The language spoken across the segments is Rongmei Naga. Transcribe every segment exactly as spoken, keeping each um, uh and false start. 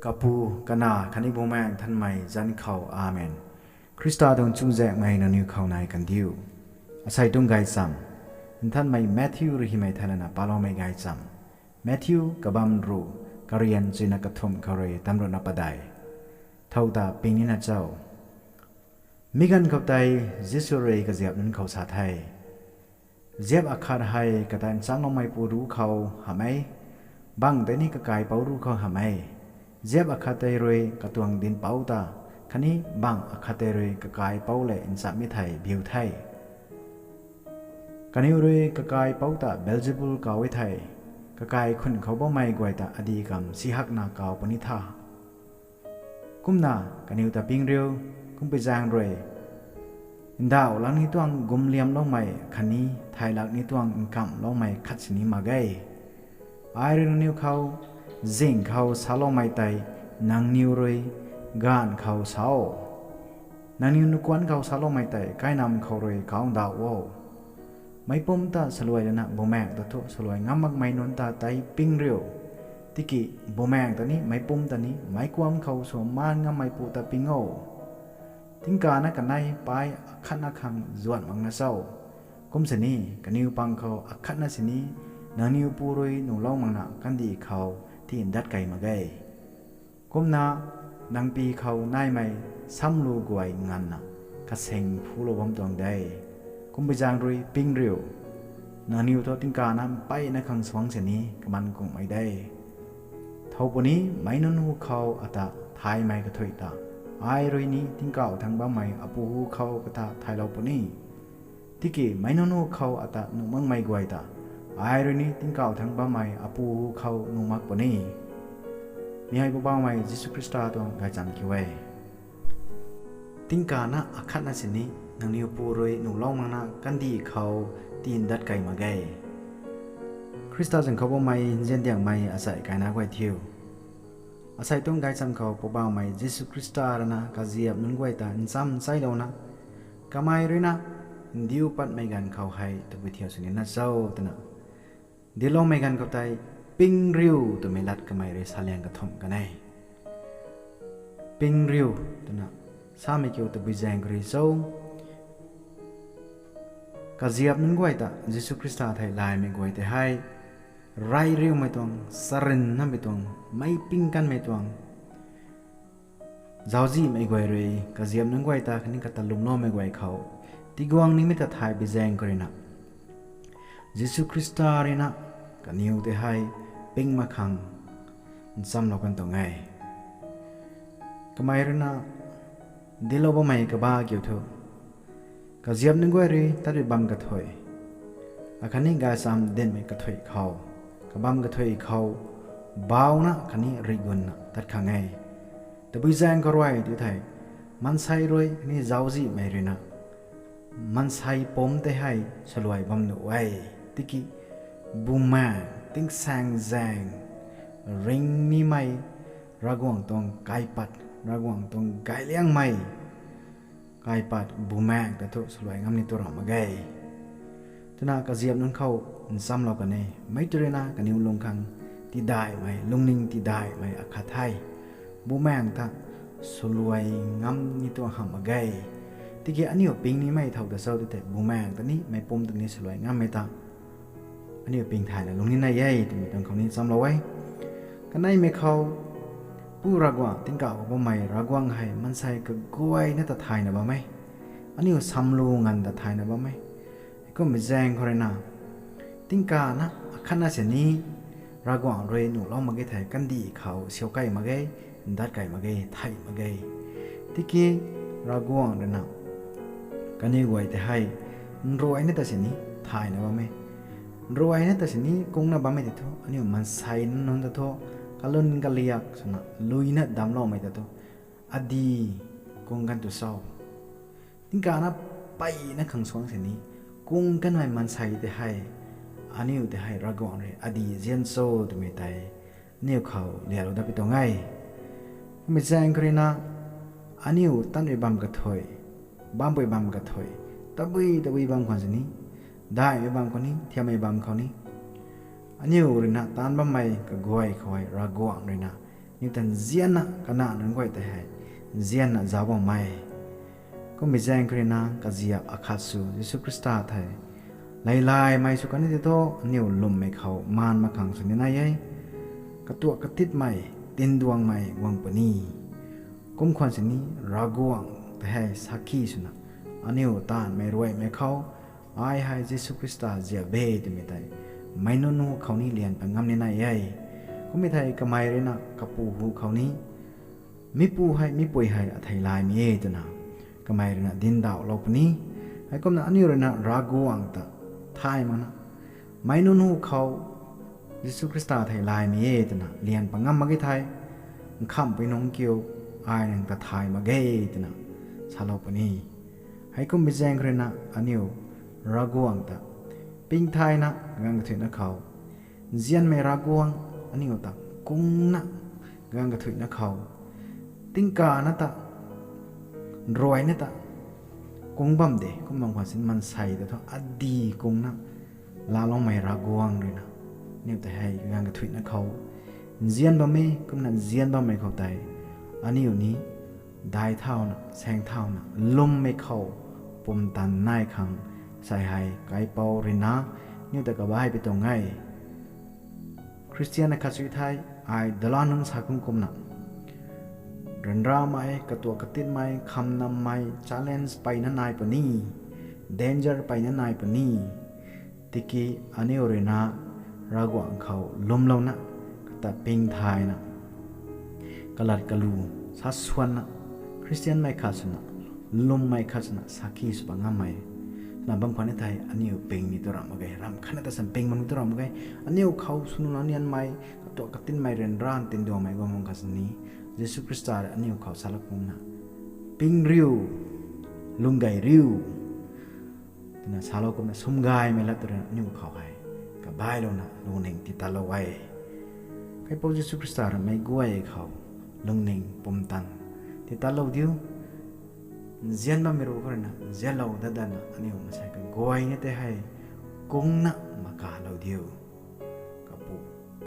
Kapu, Kanac khatni Bumaengh Nthanmei zanc khou, Amen. Khrista tuang chuzaenghmei nangniw khou nai kandiu. Asei tuang gaychamv, Nthanmei Matthew rui hymei thei lana paloumei gaychamv. Matthew kabam ruh, karian chuina kathumh khou rui tamruhna padeih. Thow ta ping nina cho. Mi ganv khou tei Jisu rui kaziap nunc khou sa the, ziap akhat hei kata nchamloumeipu ruc khou hamh e, bangc tei ni kakaipouc ruc khou hamh e. Ziap akhat tei rui katuang dinhpouc ta, khatni bangc akhat tei rui kakaipouc lev nchamhmei thei biu the. Kaniw rui kakaipouc ta Beelzebul kaw e thei, kakai khun khou bammei guay ta adih kamv sihakna kaw puni tha. Kumna kaniw ta ping riu, kumpuizaeng rui ndauhlak ni tuang gumliamloumei khatni thaylak ni tuang nkamhloumei khat sini mak ge. Ai rui nangniw khou zing khou saloumei tei nangniw rui gaanv khou sa o. Nangniw nukuanc khou saloumei tei kainam khou rui kau ndauh o. Meicpumc ta saluai lana Bumaengh ta thu saluai ngam makmei nunc ta tei ping riu. Tiki Bumaengh ta ni meicpumc ta ni meickuam khou sw maan ngammeipu ta ping o. Tingkana kanei pei akhatna khang zuan makna cho. Kum sini, kaniw pang khou akhatna sini, nangniw pu rui nuhlou makna kandih khou tii ndat kei mak ge. Kumna nang pi khou naimei samlu guay nganvna kasing phulou bam tuang de. Kumpuizaeng rui ping riu, nangniw thu tingkana mpeyna khang suangc sini kaman kunghmei de. Thow puni, meic nunc hu khou ata thaymei kathuic ta, ai rui ni tingkauh thangc bammei Apu hu khou kata thaylou puni. Tiki meic nunc hu khou ata nuh makmei guay ta, ai rui ni tingkauh thangc bammei Apu hu khou nuh mak puni. Mi hei Poubauhmei Jisu Khrista tuang gaychamv kiu e. Tingkana akhatna sini, nangniw pu rui nuhlou makna kandih khou tii ndat kei mak ge. Khrista zanc khou bammei nzian diangmei asei kaina guay thiu. Asei tuang gaychamv khou Poubauhmei Jisu Khrista rui na kaziap nunc guay ta ncham cheilouna, kamei rui na ndiu patmei ganv khou hei tabui thiu sini na cho twna, dincloumei ganv khou tei ping riu twmei lat kamei rui saliang kathumh kan e. Ping riu twna samei kiu tabui zaeng khou rui cho. Kaziap nunc guay ta Jisu Khrista thei laymei guay tei hei, rey riumei tuang, charynmei tuang, meic ping kanmei tuang, zauczihmei guay rui kaziap nunc guay ta khatni kata lwmloumei guay khou tiguang nimei ta thay bi zaeng khou rui na, Jisu Khrista rui na kaniw tei hei ping mak khang nchamlou kan tuang e. Kamei rui na dinclou bammei kabah kiu thu, kaziap nunc guay rui tat rui bam kathuic, akhatni gaychamv dincmei kathuic khou, kabam kathuic khou, bauna khatni rigunna tat khang e. Tabui zaeng khou rui tu thei, maansei rui khatni zauczihmei rui na maansei pumc tei hei saluai bam nuh e. Tiki Bumaengh, tingsaeng zaeng ring nimei, Ravguangc tuang kaipat, Ravguangc tuang gayliangmei kaipat Bumaengh ta thu saluai ngam ni tu ram mak ge. Twna kaziap nunc khou nchamlou kan e. Mei tu rui na kaniw lung khang tidaihmei, lungning tidaihmei akhat the. Bumaengh ta saluai ngam ni tu hamh mak ge. Tiki aniu ping nimei thow ta cho tu thei, Bumaengh ta ni meic pumc ta ni saluai ngammei ta aniu ping thayna lungning nai e twmei tuang khou ni nchamlou e. Kaneimei khou, Pu Ravguangc, tingkauh khou bammei Ravguangc hei maansei kaguayna ta thayna bam e. Aniu samlu nganv ta thayna bam e. Kummei zaeng khou rui na, tingkana akhatna sini, Ravguangc rui nuhlou mak ge thei kandih khou siu kei mak ge, ndat kei mak ge, thei mak ge. Tiki Ravguangc rui na kaniw guay tei hei nruayna ta sini thayna bam e. Nruayna ta sini kungna bammei tei thu, aniu maansei nunc ta thu, kalun kaliak swna luina damcloumei ta thu, adi kung kan tu cho. Tingkana peyna khang suangc sini, kung kanmei maansei tei hei, aniu tei hei Ravguangc rui adi zian cho twmei tei aniu khou lialou dat pi tuang e. Kummei zaeng khou rui na, aniu tanmei bam kathuic, bampui bam kathuic, tabui tabui bam khwan sini, daihmei bam khou ni, thiammei bam khou ni, aniu rui na taanc bammei kaguay khou hei Ravguangc rui na Aniu ta nzianna Kanan nunc guay tei hei nzianna zauc bammei. Kummei zaeng khou rui na kaziap akhat sw Jisu Khrista thei, lailaymei sw kan ni tei thu aniu lwmmei khou maan mak khang sw ni nai e. Katuak katitmei, tinduangmei guang puni. Kum khwan sini Ravguangc tei hei sakhi swna, aniu taanvmei ruaimei khou, ai hei Jisu Khrista ziap e twmei tei meic nunc hu khou ni lian pat ngam ni nai e. Kummei thei kamei rui na kapu hu khou ni, mipu hei, mipui hei athei laymei e twna kamei rui na dinc ndauhlou puni. Heikumna aniu rui na Ravguangc ta thay makna, meic nunc hu khou Jisu Khrista thei laymei e twna lian pat ngam mak ge thei, nkhamhpui nunc kiu, ai nang ta thay mak ge twna salou puni. Heikummei zaeng khou rui na aniu Ravguangc ta ping thayna ganv kathuicna khou, nzianmei Ravguangc, aniu ta kungna ganv kathuicna khou, tingkana ta, ruaina ta kung bam de, kum bam khwan sini maansei ta thu adi kungna laaloumei Ravguangc rui na aniu tei hei ganv kathuicna khou nzian bam e. Kumna nzian bammei khou tei aniu ni dai thauna, saeng thauna, lwmmei khou pumtan nai khang, sai hei kaipouc rui na aniu ta kabaihpui tuang e. Khristian akhat sw thei, ai dalan nunc sa kum kumna, ryanramei, katuak katitmei, khamnammei, challenge peyna nai puni, danger peyna nai puni. Tiki aniu rui na Ravguangc khou lwmlouna, kata ping thayna, kalat kalu sa swanna, Khristianmei khat swna, lwmmei khat swna sakhi sw pat ngammei na bam khwan ni thei, aniu ping ni tu ramh mak ge, ramh khatna ta sam ping bam ni tu ramh mak ge. Aniu khou sw nunc lanianmei, katuak katinmei, ryanra tinduangmei guang bam khat sini, Jisu Khrista rui aniu khou salou kumna, ping riu, lung gay riu twna salou kumna, sumgaymei lat rui na aniu khou hei kabailouna lungning titatlou e. Kaipouc Jisu Khrista rui meic guay khou lungning pumtan titatlou diu. Nzian bammei ruc khou rui na nzianlou dat datna aniu maansei kaguayna tei hei kungna makalou diu. Kapu,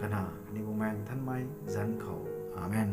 Kanac khatni Bumaengh Nthanmei zanc khou. Amen.